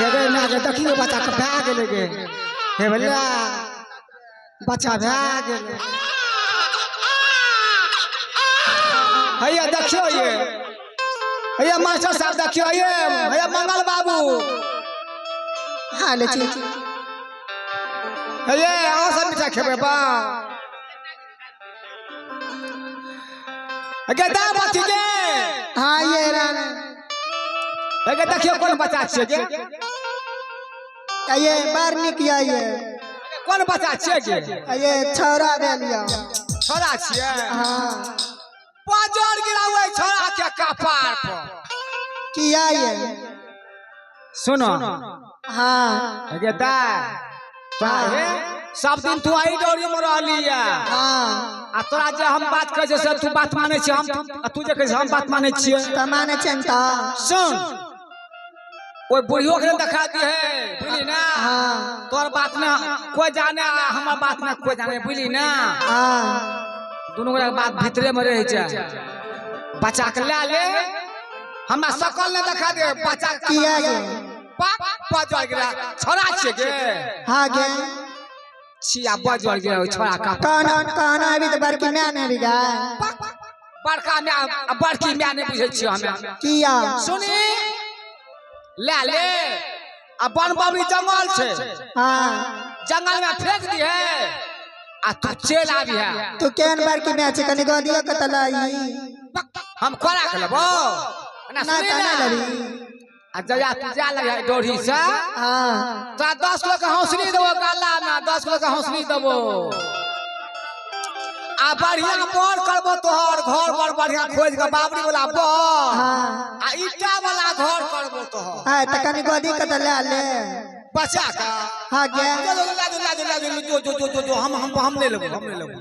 हे गे माय गे, देखियो बच्चा के भए गेलै गे। हे भैया, बच्चा भए गेलै। हैया देखियो ये, हैया मास्टर साहब देखियो ये, हैया मंगल बाबू। हाँ ले छी। हैया अहाँ सब मिठाई खेबै बा। गे दा बच्ची गे। हाँ ये राना। गे देखियो कोन बच्चा छियै गे। ये बार निक या ये। कोन बच्चा छियै गे? ये छौरा भेल या। छोरा छियै? हाँ। बाजार गिरा हुआ छोरा के कपार पर। किया ये? सुनो। हाँ। गे दा। हे सब दिन तू आई डोरी में रहली है। हाँ। आ तोरा जे हम बात कहै छियै से तू बात मानै छियै, हम आ तू जे कहै छियै हम बात मानै छियै। त मानै छियै त। सुन, ओहि बुढ़ियो के देखा दी है, बुझली ना? हाँ। तोर बात ना कोई जाने आ हमर बात ना कोई जाने, बुझली ना? हाँ। दुनू गोटा के बात भीतरे में रह जाए। बच्चा के ले ले, हमरा सकल ने देखा दे बच्चा के। किया गे? पाक बजल गेला छोरा छियै गे। हाँ गे। छिया बजल गेला ओहि छोरा का। कहना कहना अभी तो बड़की माय नहीं भी गा। बड़का माय आ बड़की माय नहीं बुझै छियै हमे। किया? सुनी ले ले आ बन बबरी जंगल छै। हाँ। जंगल में फेंक दी है आ तू चल आबी है। तू केहन बड़की माय छै कनी गोदियो के त लही। हम खोरा के लेबो। ना ना सुनी त ना ना। लबी। आ जया तू जा लगे डोरी से। हाँ। तोरा 10 किलो के हौसली देबो गाला में, 10 किलो के हौसली देबो। आ बढ़िया बर करबो तोहर घर बर बढ़िया खोज के बाबरी वाला बर। हाँ। आ ईटा वाला घर करबो तोहर। हाँ त कनी गोदी के त ले ले। बच्चा का। हाँ गे। जो जो ला जो ला जो ला जो जो जो जो जो जो हम ले लेबो, हम ले लेबो।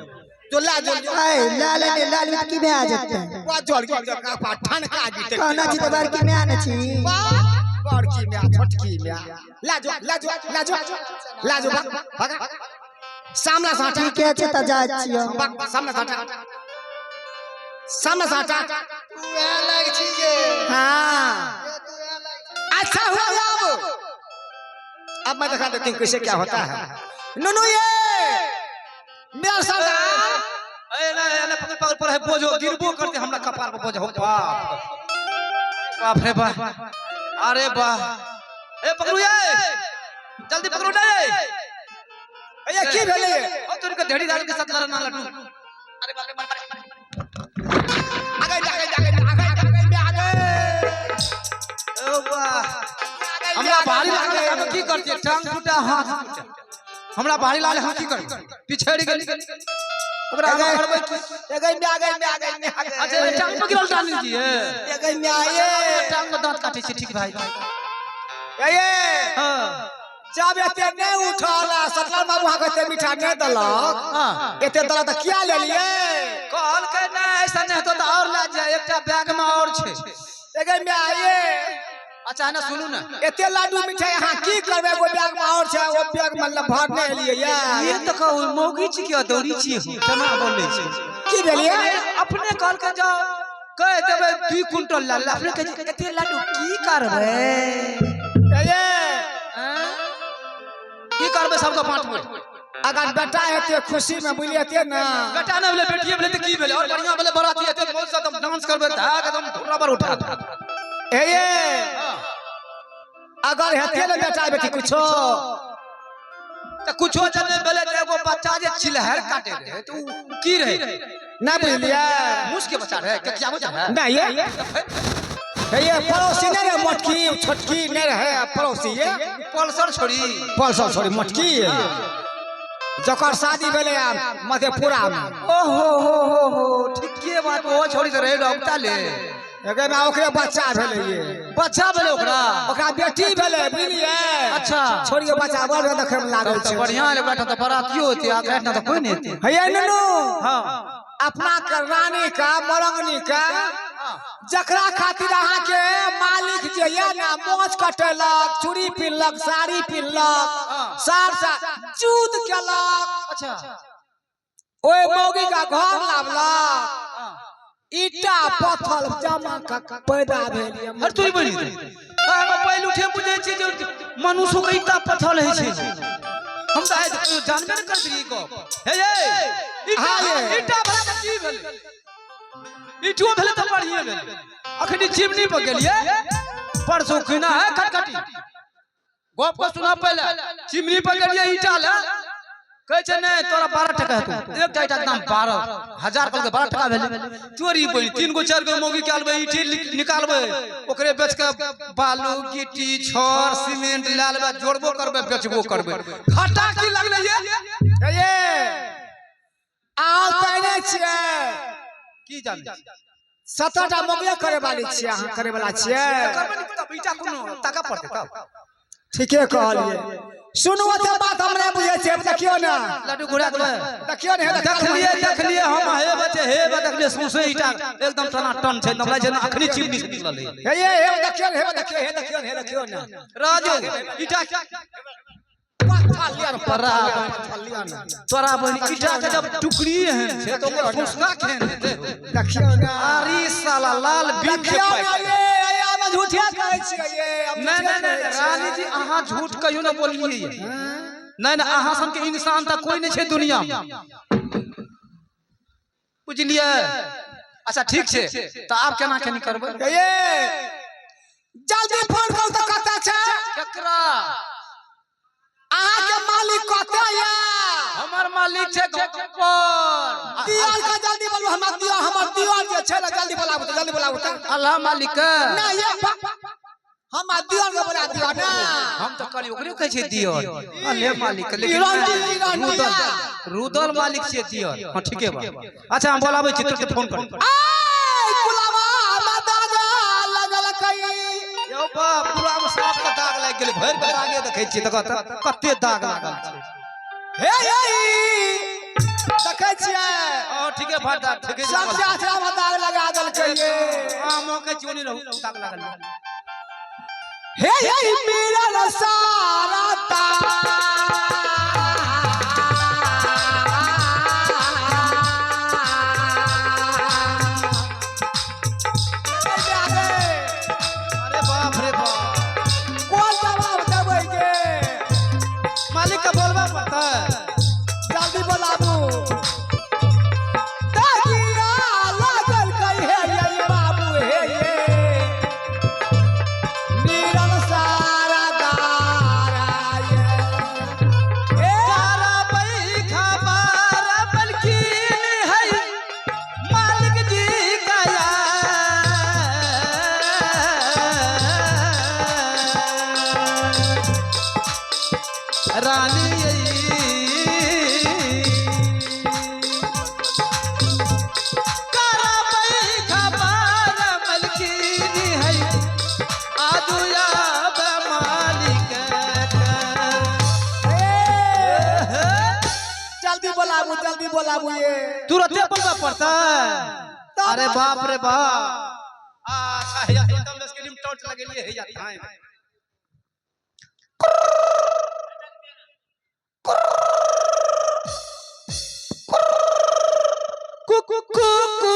जो ला जो जो। ऐ ला ले ले ला ले की भए जेतै? बजल गेल कपा ठनका जीते। कहना छी त बड़की माय ने छी। बड़की माय छोटकी माय। ला जो ला जो ला जो ला जो भाग भाग। सामना साटा। ठीके छै त जाइ छियौ। भाग सामना साटा। सामना साटा। तू एहन लाग छी गे। हाँ। अच्छा हुआ अब। अब मैं दिखा देती हूँ कैसे क्या होता है। नुनू ये मेरा सरदार। ए ना ए ना पकड़ पकड़ पर है बोझो गिरबो करते हमरा कपार पर बोझ हो बाप बाप रे बाप। अरे वाह ए पकड़ू ये जल्दी पकड़ू ना ये। ए की भेलै? ओ तोर के ढेरी दाल के साथ लड़ना लड्डू। अरे बाप रे बाप रे। आगे आगे आगे आगे आगे आगे। ओ वाह हमरा भारी लागल हम की करतियै? टांग टूटा हाथ टूटा। हमरा भारी लागल हम की करबै? पिछड़ि गेली। ओकरा हम करबै की? एगै में आगे में आगे में आगे। अच्छा टांग पकड़ल डाल लीजिए। एगै में आए। टांग में दांत काटै छै ठीक भाई। ए हां। जब एते नहीं उठल सतलाल बाबू अहाँ के एते मिठा नहीं देलक। हां। एते देलक त किया लेलियै? कहल के नहीं ऐसा नहीं होतो त और ला जाए, एकटा बैग में और छै। एगै में आए। अच्छा ना सुनू ना। एते लाडू मिठाई अहाँ की करबै? एगो बैग में और छै, ओ बैग में भर नहीं एलियै या। ये त कहू मौगी छी कि अदौरी छी हम? केना बोलै छी? की भेलियै? अपने कहल के जाओ कह देबै 2 क्विंटल ला ले। अपने कहै छी एते लाडू की करबै? ए की करबै सबके बाँटबै? अगर बेटा हेतै खुशी में बुझलियै ना। बेटा नहि भेलै बेटिए भेलै त की भेलै? और बढ़िया भेलै बराती हेतै मौज से एकदम डांस करबै धाक एकदम ढोला पर उठा देबै। ए अगर हेतै ने बेटा बेटी कुछो त कुछो जब नहि भेलै त एगो बच्चा जे चिलहर काटे रहै त उ की रहै? नहि बुझलियै? मूस के बच्चा रहै ककिया बच्चा रहै? नहीं ये ये पड़ोसी नहीं रहे मोटकी छोटकी नहीं रहे पड़ोसी ये पल्सर छोड़ी। पल्सर छोड़ी मोटकी जकर शादी भेलै मधेपुरा में। ओहो हो हो हो ठीके बात ओ छोड़ी त रहे रौता ले। एगो में ओकरे बच्चा भेलै ये। बच्चा भेलै ओकरा? ओकरा बेटी भेलै बुझलियै? अच्छा। छोड़ियो बच्चा बड़ देखै में लागल छै। बढ़िया है ओकरा त बरातियो होतै आ एकरा त कोई नहीं होतै। हैया नुनू। हां। अपना के रानी का मरंगनी का जकरा खातिर अहाँ के मालिक जे ये ना मोछ कटेलक, चूड़ी पिन्हलक, साड़ी पिन्हलक, सार सा जूत केलक। अच्छा। ओए मौगी का घर लावलक। ईटा पत्थर जमा क पैदा भेल ये। हर तोरी बनी हम पहिले उठे बुझै छियै जे मनुष्य के ईटा पत्थर होइ छै। हम तऽ आइ कहियो जानबे नहि करलियै ई गप। हे ये ईटा, हाँ ये। ईटा भला तऽ की भेलै? ईटो भेलै तऽ बढ़िए भेलै। अखनी चिमनी पर गेलियै परसू खुना है खटखटी, गप के सुना पहिले। चिमनी पर गेलियै ईटा ले, कहै छै नहि तोरा 12 टका हेतौ, एकटा ईटा के दाम 12,000 कहलकै, 12 टका भेलै। चोरी पड़ी 3 गो 4 गो मौगी के आनबै, ईटी निकालबै, ओकरे बेच के बालू गिट्टी छड़ सीमेंट लए लेबै, जोड़बो करबै बेचबो करबै। घाटा की लगलै ये? ये अहाँ तऽ छियै की जानै? 17टा मौगिया करे वाली छियै अहाँ, करे वाला छियै। करबै ने तब ईटा कोनो ताकऽ पड़तै तब। ठीके कहलियै। सुनू तऽ बात हम नहि बुझै छियै, देखियौ ने, लड्डू घुरा देबै। देखियौ ने, हे देखलियै देखलियै हम, हे बच्चे हे बा देखलियै सौंसे ईटा एकदम टना टन छै, एकदम लागै छै ने अखनी चिमनी से निकलल है। हे ये हे देखियौ ने, हे देखियौ, हे देखियौ ने, हे देखियौ ने। राजू ईटा पत्थर लिअ ने, परा पत्थर लिअ ने। तोरा बहिन ईटा के जब टुकड़ी एहन छै तऽ ओकर फुसका केहन हेतै? देखियौ ने, अरे साला लाल बीन के देखियौ ने, पाइप। ये ये हम झूठे कहै छियै ये, हम नहीं झूठे नहीं नहीं कहै छियै। रानी जी अहाँ झूठ कहियो ना बोलिए। नहीं नहीं अहाँ सन के इंसान तऽ कोई नहीं छै दुनिया में, बुझलियै? अच्छा ठीक छै, तऽ आब केना केनी करबै? ये जल्दी फोन करू तऽ कतऽ छै? केकरा? अहाँ के मालिक कतऽ ये? हमर मालिक छै घर पर। दियाल के जल्दी बोलू, हमर दियाल, हमर दियाल जे छै ने जल्दी बोलाबू तऽ, जल्दी बोलाबू तऽ। अल्लाह मालिक के। नहीं ये हमर दियाल के बोला दियौ ना। हम तऽ कहलियै ओकरे कहै छै दियर, अल्ले मालिक के, लेकिन इरानी, इरानी। रुदल, रुदल मालिक छियै दियर। हाँ ठीके बा। अच्छा हम बोलाबै छी, तुरंत फोन कर। आय कुलावा मदागा लगल कई। यौ बाप, पूरा में साफ के दाग लागि गेलै, भरि के दागे देखै छियै तऽ कहत कते दाग लागल छै। हे हे देखै छियै। हँ ठीके भर दाग, ठीके सब चाचा में दाग लगा देलकै ये। आमो के चोरी रहू दाग लागल। हे हे मिलल सारा अरे बाप रे बाप, कोन जवाब देबै गे? मालिक के बोलबा पड़तै। जल्दी बोलाबू। दागिया लागल कई हे ये बाबू हे ये मिलल सारा दारा ये। ए तारा बैखा बारा बलकीन है मालिक जी का। रानी तारा बैखा बारा बलकीन है आजू आब मालिक का। जल्दी बोलाबू, जल्दी बोलाबू ये। तुरंते बोलबा पड़ता। अरे बाप रे बाप। अच्छा हैया एकदम स्क्रीन टॉर्च लगेलिए हैया थाए। कुकु कुकु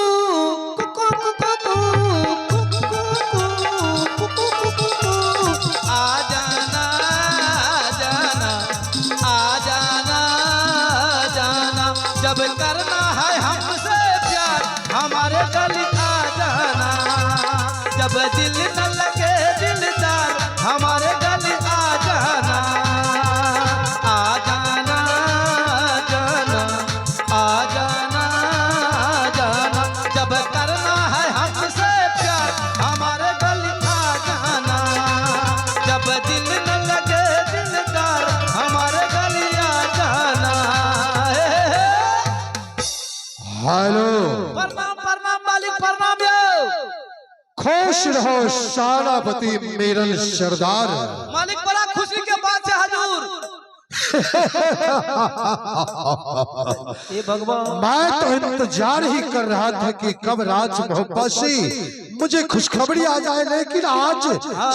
कुकु कुकु कुकु कुकु कुकु आ जाना जाना आ जाना जाना, जब करना है हमसे प्यार हमारे गली आ जाना, जब दिल न लगे दिलदार हमारे गली आ जाना, आ जाना जाना आ जाना जाना, जब करना है हमसे प्यार हमारे गली आ जाना, जब दिल न लगे दिलदार हमारे गली आ जाना। हे, हे, हे। हेलो, प्रणाम प्रणाम मालिक प्रणाम यो। खुश रहो शानापति मेरन सरदार। मालिक बड़ा खुशी के बात है हजूर। हे भगवान, मैं तो इंतजार ही कर रहा था कि कब राज मोहब्बत से मुझे खुशखबरी आ जाए, लेकिन आज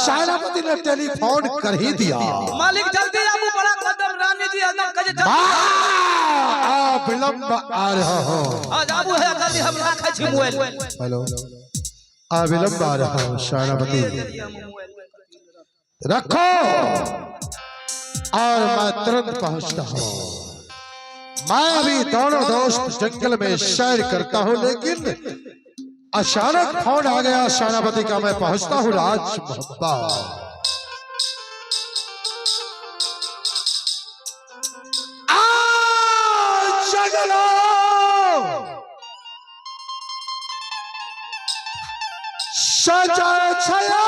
सेनापति ने टेलीफोन कर ही दिया। मालिक जल्दी आबू, बड़ा कदम रानी जी एकदम कहै छै आ विलंब आ रहा हूँ। हां जाबू है जल्दी, हम राखै छी मोबाइल। हेलो, आ विलंब आ रहा हूँ सेनापति, रखो और मैं तुरंत पहुंचता हूँ। मैं अभी दोनों दोस्त जंगल में सैर करता हूँ, लेकिन अचानक फोन आ गया सेनापति का, मैं पहुंचता हूँ राज मोहब्बा। आ जंगलो सजा छया